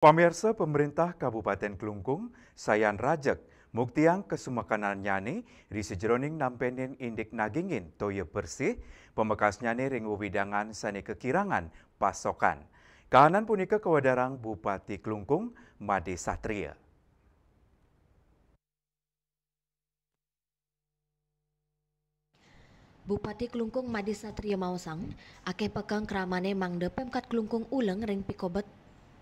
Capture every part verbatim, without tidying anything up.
Pamirsa, pemerintah Kabupaten Klungkung sayan rajeg muktiang kesumekenannyane ri sajeroning nampenin indik nagingin toya bersih, pamekasnyane ring wewidangan sane kekirangan pasokan. Kahanan punika kawedarang Bupati Klungkung, Made Satria. Bupati Klungkung Made Satria maosang, akeh pekeng kramane mangda Pemkat Klungkung uleng ring pikobet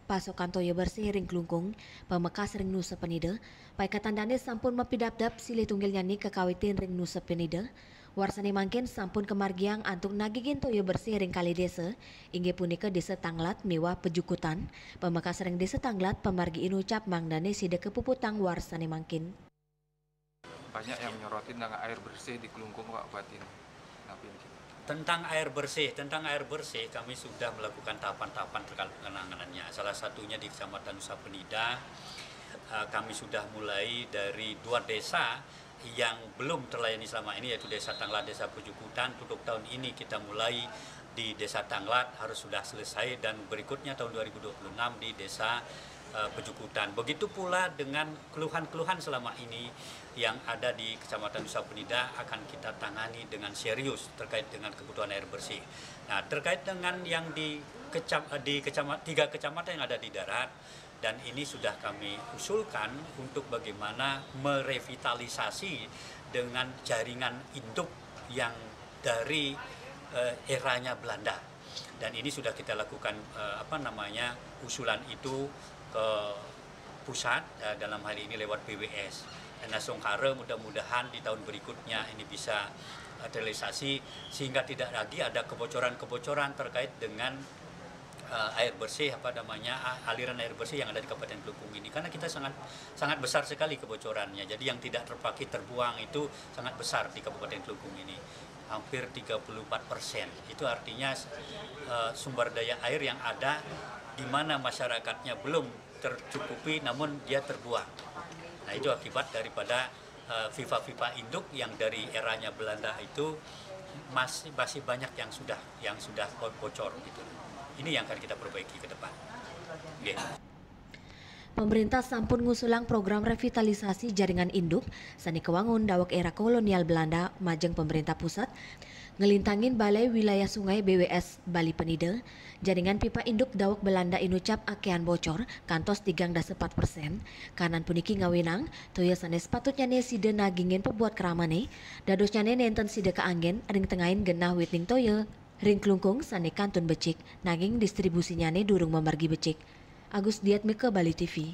pasokan toya bersih ring Klungkung, pamekas ring Nusa Penida. Paiketan dane sampun mapidabdab silih tunggilnyane kakawitin ring Nusa Penida. Warsane mangkin sampun kamargiang antuk nagingin toya bersih ring kalih desa, inggih punika Desa Tanglat miwah Pejukutan. Pamekas ring Desa Tanglat, pamargi inucap mangdane sida kapuputang warsane mangkin. Banyak yang menyorotin tentang air bersih di Klungkung, Pak Bupati. Nah, ini. Tentang air bersih, tentang air bersih kami sudah melakukan tahapan-tahapan terkait penanganannya. Salah satunya di Kecamatan Nusa Penida, eh, kami sudah mulai dari dua desa yang belum terlayani selama ini, yaitu Desa Tanglat, Desa Pejukutan. Untuk tahun ini kita mulai di Desa Tanglat, harus sudah selesai, dan berikutnya tahun dua ribu dua puluh enam di Desa, eh, Pejukutan. Begitu pula dengan keluhan-keluhan selama ini yang ada di Kecamatan Nusa Penida akan kita tangani dengan serius terkait dengan kebutuhan air bersih. Nah, terkait dengan yang di kecam-, di kecama-, tiga kecamatan yang ada di darat, dan ini sudah kami usulkan untuk bagaimana merevitalisasi dengan jaringan induk yang dari, eh, eranya Belanda. Dan ini sudah kita lakukan, eh, apa namanya, usulan itu ke pusat, eh, dalam hal ini lewat B W S. Dan Nasongkara, mudah-mudahan di tahun berikutnya ini bisa, eh, terrealisasi sehingga tidak lagi ada kebocoran-kebocoran terkait dengan, eh, air bersih, apa namanya, a-, aliran air bersih yang ada di Kabupaten Klungkung ini. Karena kita sangat, sangat besar sekali kebocorannya. Jadi yang tidak terpakai, terbuang itu sangat besar di Kabupaten Klungkung ini. Hampir tiga puluh empat persen. Itu artinya, eh, sumber daya air yang ada di mana masyarakatnya belum tercukupi namun dia terbuang. Nah, itu akibat daripada, eh, pipa-pipa induk yang dari eranya Belanda itu masih, masih banyak yang sudah, yang sudah bo-, bocor gitu. Ini yang akan kita perbaiki ke depan. Nggih. Pemerintah sampun ngusulang program revitalisasi jaringan induk sane kawangun daweg era kolonial Belanda majeng pemerintah pusat, nglintangin Balai Wilayah Sungai B W S Bali Penida. Jaringan pipa induk daweg Belanda inucap akehan bocor kantos tigang dasa pat persen. Kahanan puniki ngawinang toya sane sepatutnyane sida nagingin pabuat kramane, dadosnyane nenten sida kaanggen ring tengahin genah witning toya ring Klungkung sane kantun becik, nanging distribusinyane durung mamargi becik. Agus Diatmika, Bali T V.